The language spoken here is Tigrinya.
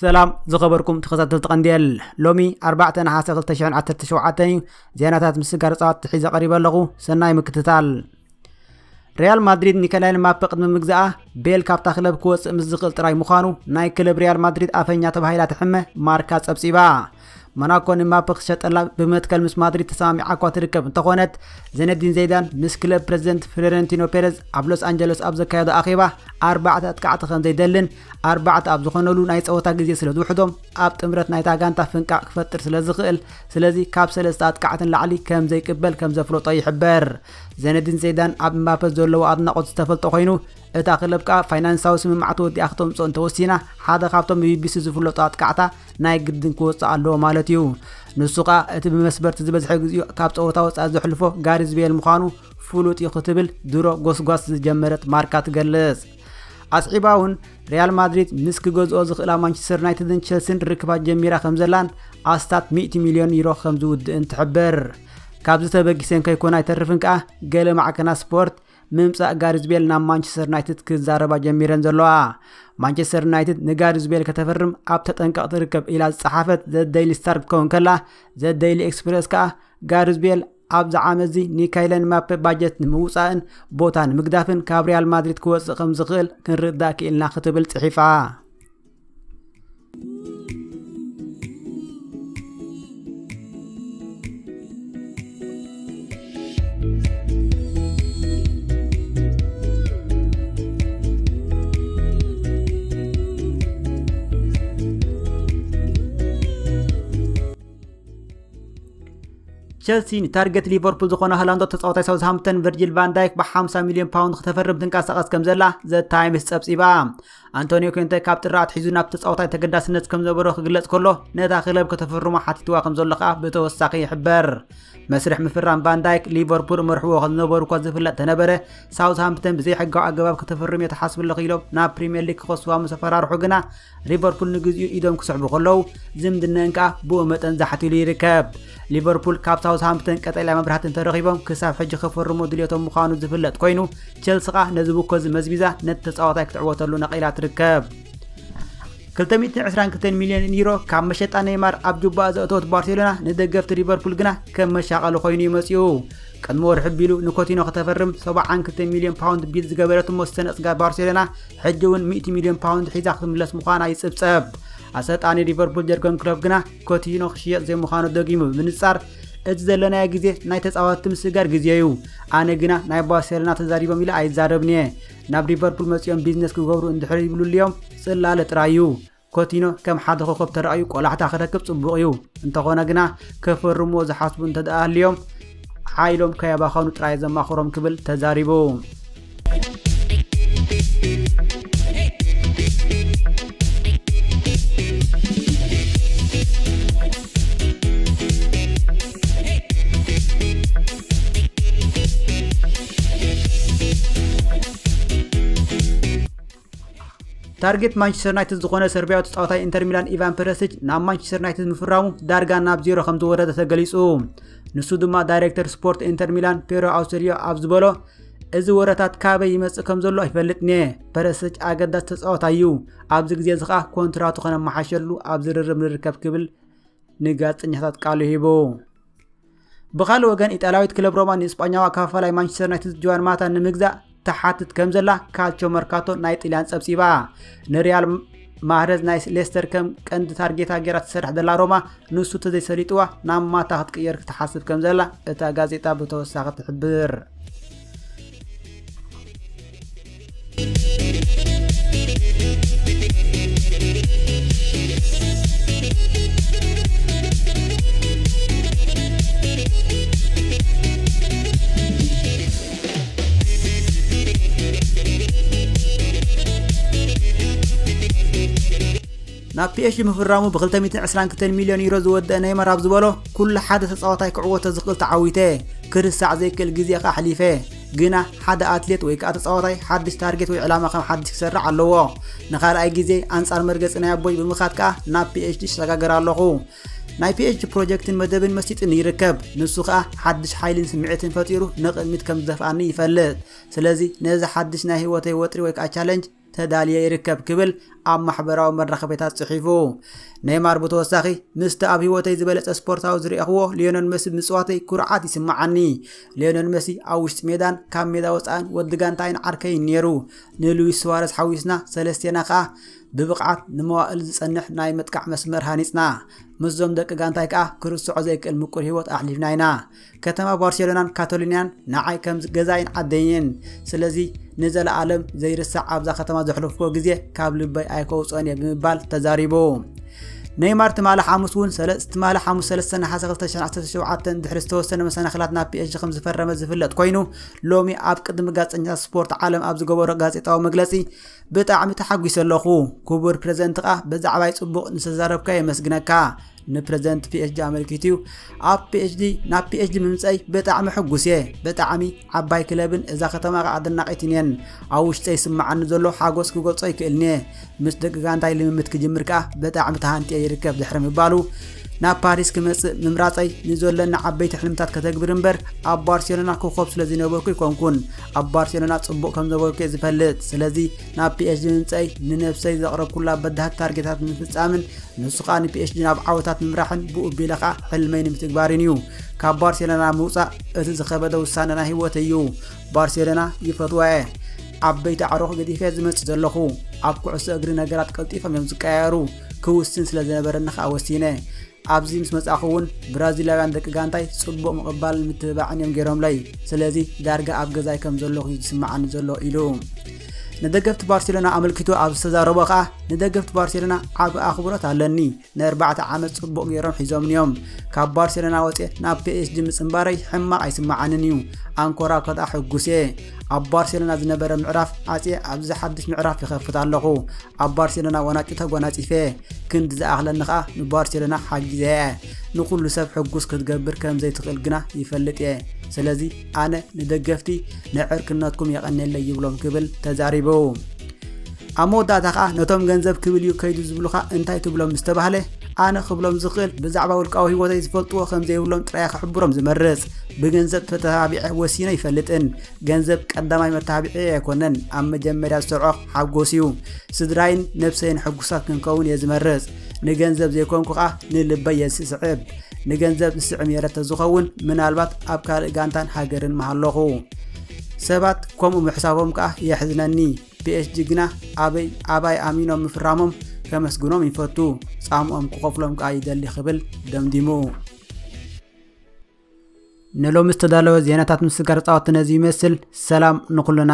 ሰላም ዝኸበርኩም ተኸታተልቲ ቀንዴል፣ ሎሚ ኣርባዕተ ነሓሰ ክልተ ሽሕን ዓሰርተ ሸውዓተን እዩ። ዜናታት ምስጋር ጸዋት ሒዘ ቀሪበ ኣለኹ። ሰናይ ምክትታል። ሪያል ማድሪድ ኒኮላይን ማፔ ቅድሚ ምግዛኣ፣ ቤል ካብታ ክለብ ክወጽእ ምስ ዝኽእል ጥራይ ምዃኑ ናይ ክለብ ሪያል ማድሪድ ኣፈኛ ተባሂላ ትሕመ ማርካ ጸብጺባ። ሞናኮ ንማፔ ክሸጠላ ብመትከል ምስ ማድሪድ ተሰማሚዓ እኳ ትርከብ እንተኾነት፣ ዘነዲን ዘይዳን ምስ ክለብ ፕረዚደንት ፍሎረንቲኖ ፔረዝ ኣብ ሎስ ኣንጀለስ ኣብ ዘካየዶ ኣኼባ፣ ኣርባዕተ ኣጥቃዕቲ ከም ዘይደልን፣ ኣርባዕተ ኣብ ዝኾነሉ ናይ ጸወታ ግዜ ስለ ዝውሕዶም፣ ኣብ ጥምረት ናይታ ጋንታ ፍንቃቕ ክፈጥር ስለ ዝኽእል፣ ስለዚ ካብ ሰለስተ ኣጥቃዕቲ ንላዕሊ ከም ዘይቅበል ከም ዘፍለጦ ይሕበር። ዘነዲን ዘይዳን ኣብ እምባፔ ዘለዎ ኣድናቖት ዝተፈልጠ ኮይኑ፣ እታ ክለብ ከኣ ፋይናንሳዊ ስምምዓት ወዲኣ ክተምጽኦ እንተወሲና፣ ሓደ ካብቶም ብቢቢሲ ዝፍለጡ ኣጥቃዕታ ናይ ግድን ክወጽእ ኣለዎ ማለት እዩ። ንሱ ከኣ እቲ ብመስበርቲ ዝበዝሐ ግዜኡ ካብ ጸወታ ወጻኢ ዘሕልፎ ጋሪዝ ቤል ምዃኑ ፍሉጥ እዩ ክትብል ድሮ ጎስጓስ ዝጀመረት ማርካ ትገልጽ። ኣስዒባ እውን ሪያል ማድሪድ ምስ ክገዝኦ ዝኽእላ ማንቸስተር ዩናይትድን ቸልሲን ርክባት ጀሚራ ከም ዘላን ኣስታት ሚእቲ ሚልዮን ዩሮ ከም ዝውድእን ትሕብር። ካብዚ ተበጊሰን ከይኮና ኣይተርፍን ከኣ ገለ ማዕከናት ስፖርት ምምጻእ ጋሪዝ ቤል ናብ ማንቸስተር ዩናይትድ ክዛረባ ጀሚረን ዘለዋ። ማንቸስተር ዩናይትድ ንጋሪዝ ቤል ከተፈርም ኣብ ተጠንቀቕ ትርከብ ኢላ ዝጸሓፈት ዘ ደይሊ ስታር ክትከውን ከላ፣ ዘ ደይሊ ኤክስፕረስ ከኣ ጋሪዝ ቤል ኣብዚ ዓመት እዚ ኒካይለን ማፔ ባጀት ንምውጻእን ቦታ ንምግዳፍን ካብ ሪያል ማድሪድ ክወጽእ ከም ዝኽእል ክንርዳእ ክኢልና ክትብል ጽሒፋ። ቸልሲ ንታርጌት ሊቨርፑል ዝኾነ ሃላንዶ ተጻዋታይ ሳውዝሃምፕተን ቨርጂል ቫን ዳይክ ብ ሓምሳ ሚልዮን ፓውንድ ክተፈርም ትንቀሳቐስ ከም ዘላ ዘ ታይምስ ጸብጺባ። ኣንቶኒዮ ኮንተ ካብ ጥሪ ኣትሒዙ ናብ ተጻዋታይ ተገዳስነት ከም ዘበሮ ክግለጽ ከሎ፣ ነታ ክለብ ከተፈርሞ ሓቲትዋ ከም ዘሎ ከኣ ብተወሳኺ ይሕበር። መስርሕ ምፍራም ቫን ዳይክ ሊቨርፑል መርሕዎ ከም ዝነበሩ እኳ ዝፍለጥ ተነበረ፣ ሳውዝሃምፕተን ብዘይሕጋዊ ኣገባብ ከተፈርም እየ ተሓስብ ኣለኹ ኢሎም ናብ ፕሪምየር ሊግ ክኸስዋ ምስ ኣፈራርሑ ግና፣ ሊቨርፑል ንግዚኡ ኢዶም ክስሕቡ ከለዉ፣ ዝምድነን ከኣ ብኡ መጠን ዛሕቲሉ ይርከብ። ሊቨርፑል ካብ ሳውዝሃምፕተን ቀጠልያ መብራህቲ እንተረኺቦም ክሳብ ሕጂ ክፈርሙ ድልየቶም ምዃኑ ዝፍለጥ ኮይኑ፣ ቸልሲ ከኣ ነዚ ብኮ እዚ መዝሚዛ ነቲ ተጻዋታይ ክትዕወተሉ ነቒላ ትርከብ። ክልተ ሚእትን ዕስራን ክልተን ሚልዮን ዩሮ ካብ መሸጣ ኔይማር ኣብ ጁባኣ ዘእተወት ባርሴሎና ንደገፍቲ ሊቨርፑል ግና ከም መሻቐሊ ኮይኑ እዩ መጺኡ። ቅድሚ ወርሒ ቢሉ ንኮቲኖ ከተፈርም ሰብዓን ክልተ ሚልዮን ፓውንድ ቢድ ዝገበረት እሞ ዝተነጽጋ ባርሴሎና ሕጂ እውን ሚእቲ ሚልዮን ፓውንድ ሒዛ ክትምለስ ምዃና ይጽብጸብ። ኣሰልጣኒ ሊቨርፑል ጀርገን ክሎፕ ግና ኮቲኖ ክሽየጥ ዘይምዃኑ ደጊሙ ብምንጻር፣ እቲ ዘለናዮ ግዜ ናይ ተጻወትቲ ምስጋር ግዜ እዩ። ኣነ ግና ናይ ባርሴሎና ተዛሪቦም ኢለ ኣይዛረብን እየ። ናብ ሊቨርፑል መጺኦም ቢዝነስ ክገብሩ እንድሕር ይብሉልዮም ጽላለ ጥራይ እዩ። ኮቲኖ ከም ሓደ ኮኸብ ተራእዩ ቆላሕታ ክረክብ ጽቡቕ እዩ። እንተኾነ ግና ከፈርምዎ ዝሓስቡ እንተደኣ ኣልዮም ሓይሎም ከየባኸኑ ጥራይ ዘማኽሮም ክብል ተዛሪቡ። ታርጌት ማንቸስተር ዩናይትድ ዝኾነ ሰርቢያዊ ተጻዋታይ ኢንተር ሚላን ኢቫን ፐረሲች ናብ ማንቸስተር ዩናይትድ ምፍራሙ ዳርጋ ናብ ዜሮ ከም ዝወረደ ተገሊጹ። ንሱ ድማ ዳይሬክተር ስፖርት ኢንተር ሚላን ፔሮ ኣውሰሊዮ ኣብ ዝበሎ፣ እዚ ወረታት ካበይ ይመጽእ ከም ዘሎ ኣይፈልጥን እየ። ፐረሲች ኣገዳሲ ተጻዋታይ እዩ። ኣብዚ ግዜ እዚ ኸኣ ኮንትራቱ ከነመሓሸሉ ኣብ ዝርርብ ንርከብ ክብል ንጋዜጠኛታት ቃሉ ሂቡ። ብኻልእ ወገን፣ ኢጣልያዊት ክለብ ሮማ ንእስጳኛዊ ኣከፋፋላይ ማንቸስተር ዩናይትድ ጆዋን ማታ ንምግዛእ ትሓትት ከም ዘላ ካልቾ መርካቶ ናይ ጥልያን ጸብጺባ። ንሪያድ ማህረዝ ናይ ሌስተር ከም ቀንዲ ታርጌታ ገይራ ትሰርሕ ዘላ ሮማ፣ ንሱ ተዘይሰሊጥዋ ናብ ማታ ክትቅየር ክትሓስብ ከም ዘላ እታ ጋዜጣ ብተወሳኺ ትሕብር። ናብ ፒኤስጂ ምፍራሙ ብ ክልተ ሚእትን ዕስራን ክልተን ሚልዮን ዩሮ ዝወደአ ኔይማር ኣብ ዝበሎ፣ ኩሉ ሓደ ተጻዋታይ ክዕወቶ ዝኽእል ተዓዊተ፣ ክርሳዕ ዘይክእል ግዜ ከኣ ኣሕሊፈ። ግና ሓደ ኣትሌት ወይ ከኣ ተጻዋታይ ሓድሽ ታርጌት ወይ ዕላማ ከም ሓድሽ ክሰርዕ ኣለዎ። ንኻልኣይ ግዜ ኣንጻር መርገጺ ናይ ኣቦይ ብምኻድ ከኣ ናብ ፒኤስጂ ይሰጋገር ኣለኹ። ናይ ፒኤስጂ ፕሮጀክትን መደብን መሲጥኒ ይርከብ። ንሱ ከኣ ሓድሽ ሓይልን ስምዒትን ፈጢሩ ንቕድሚት ከም ዝደፍኣኒ ይፈልጥ። ስለዚ ነዚ ሓድሽ ናይ ህይወተይ ወጥሪ ወይ ከኣ ቻለንጅ ተዳልየ ይርከብ ክብል ኣብ ማሕበራዊ መራኸቢታት ጽሒፉ። ኔይማር ብተወሳኺ፣ ምስቲ ኣብ ህይወተይ ዝበለጸ ስፖርታዊ ዝረኣኽዎ ሊዮነል መሲ ምጽዋተይ ኩርዓት ይስምዓኒ። ሊዮነል መሲ ኣብ ውሽጢ ሜዳን ካብ ሜዳ ወጻእን ወዲ ጋንታይን ዓርከይን ነይሩ። ንሉዊስ ሱዋረዝ ሓዊስና ሰለስቴና ከኣ ብብቕዓት ንመዋእል ዝጸንሕ ናይ ምጥቃዕ መስመር ሃኒጽና። ምስዞም ደቂ ጋንታይ ከኣ ክርስዖ ዘይክእል ምቁር ህይወት ኣሕሊፍና ኢና። ከተማ ባርሴሎናን ካታሎንያን ንዓይ ከም ገዛይን ዓደይን። ስለዚ ንዘለኣለም ዘይርሳዕ ኣብዛ ከተማ ዘሕለፍኩዎ ግዜ ካብ ልበይ ኣይከውጽኦን እየ ብምባል ተዛሪቡ። ኔይማር ትማሊ ሓሙስ እውን ሰለ-፣ ትማሊ ሓሙስ ሰለስተ ነሓሰ ክልተ ሽሕን ዓሰርተ ሸውዓተን ድሕሪ ዝተወሰነ መሰናኽላት ናብ ፒ ኤስ ጂ ከም ዝፈረመ ዝፍለጥ ኮይኑ፣ ሎሚ ኣብ ቅድሚ ጋዜጠኛታት ስፖርት ዓለም ኣብ ዝገበሮ ጋዜጣዊ መግለጺ፣ "ብጣዕሚ ተሓጒሰ ኣለኹ። ክቡር ፕሬዝደንት ከኣ ብዛዕባይ ጽቡቕ ንዝተዛረብካ የመስግነካ" ንፕሬዝደንት ፒ ኤስ ጂ ኣመልኪቱ እዩ። "ኣብ ፒ ኤስ ጂ፣ ናብ ፒ ኤስ ጂ ምምጸይ ብጣዕሚ ሕጉስ እየ። ብጣዕሚ ዓባይ ክለብን እዛ ከተማ ከኣ ኣድናቒትን እየን። ኣብ ውሽጠይ ይስምዓኒ ዘሎ ሓጎስ ክገልጾ ኣይክእልን እየ። ምስ ደቂ ጋንታይ ልምምድ ክጅምር ከኣ ብጣዕሚ ተሃንጥየ ይርከብ" ድሕሪ ምባሉ፣ "ናብ ፓሪስ ክመጽእ ምምራጸይ ንዘለኒ ዓበይቲ ሕልምታት ከተግብር እምበር ኣብ ባርሴሎና ኮኾብ ስለ ዝነበርኩ ኣይኮንኩን። ኣብ ባርሴሎና ጽቡቕ ከም ነበርኩ እየ ዝፈልጥ። ስለዚ ናብ ፒ ኤስ ጂ ምምጸይ ንነብሰይ ዘቕረብኩላ በዳህቲ ታርጌታት ንምፍጻምን ንሱ ከኣ ን ፒ ኤስ ጂ ናብ ዓወታት ምምራሕን ብኡ ኣቢለ ከኣ ሕልመይ ንምትግባርን እዩ። ካብ ባርሴሎና ምውጻእ እቲ ዝኸበደ ውሳነ ናይ ህይወተይ እዩ። ባርሴሎና ይፈትዋ እየ። ዓበይቲ ኣዕሩኽ ገዲፈ ዝመጽእ ዘለኹ። ኣብ ኩዕሶ እግሪ ነገራት ቀልጢፎም እዮም ዝቀያየሩ። ክውስን ስለ ዝነበረኒ ከኣ ወሲነ። ኣብዚ ምስ መጻእኹ እውን ብራዚላውያን ደቂ ጋንታይ ጽቡቕ ምቕባልን ምትብባዕን እዮም ገይሮምለይ። ስለዚ ዳርጋ ኣብ ገዛይ ከም ዘለኹ እዩ ዝስምዓኒ ዘሎ" ኢሉ። ንደገፍቲ ባርሴሎና ኣመልኪቱ ኣብ ዝተዛረቦ ከኣ፣ "ንደገፍቲ ባርሴሎና ዓቢ ኣኽብሮት ኣለኒ። ንኣርባዕተ ዓመት ጽቡቕ ገይሮም ሒዞምኒ እዮም። ካብ ባርሴሎና ወጽየ ናብ ፒ ኤስ ጂ ምጽንባረይ ሕማቕ ኣይስምዓንን እዩ። ኣንኮራ ከኣ ሕጉስ እየ። ኣብ ባርሴሎና ዝነበረ ምዕራፍ ዓጽየ ኣብዚ ሓድሽ ምዕራፍ ይኸፍት ኣለኹ። ኣብ ባርሴሎና ዋንጫ ተጎናጺፈ። ክንዲ ዝኣኽለኒ ከኣ ንባርሴሎና ሓጊዘ እየ። ንኹሉ ሰብ ሕጉስ ክትገብር ከም ዘይትኽእል ግና ይፈልጥ እየ። ስለዚ ኣነ ንደገፍቲ ንዕርክነትኩም የቐንየለይ ይብሎም" ክብል ተዛሪቡ። ኣብ መወዳእታ ከኣ ነቶም ገንዘብ ክብል እዩ ከይዱ ዝብሉኻ እንታይ ትብሎም ምስ ተባህለ፣ ኣነ ክብሎም ዝኽእል ብዛዕባ ውልቃዊ ህይወተይ ዝፈልጥዎ ከም ዘይብሎም ጥራይ ክሕብሮም ዝመርጽ። ብገንዘብ ተተባቢዐ ወሲነ ኣይፈልጥን። ገንዘብ ቀዳማይ መተባብዒ ኣይኮነን። ኣብ መጀመርያ ዝሰርዖ ሓጎስ እዩ። ስድራይን ነብሰይን ሕጉሳት ክንከውን እየ ዝመርጽ። ንገንዘብ ዘይኮንኩ ከኣ ንልበይ እየ ዝስዕብ። ንገንዘብ ዝስዕብ ነይረ ተዝኸውን ምናልባት ኣብ ካልእ ጋንታን ሃገርን ምሃለኹ። ሰባት ከምኡ ምሕሳቦም ከኣ የሕዝነኒ። ፒ ኤስ ጂ ግና ኣበይ ኣባይ ኣሚኖም ምፍራሞም ከመስግኖም ይፈቱ። ጻምኦም ክኸፍሎም ከኣ ይደሊ ክብል ደምዲሙ። ንሎሚ ዝተዳለወ ዜናታት ምስጋር ጻወት ነዚ ይመስል። ሰላም ንኹልና።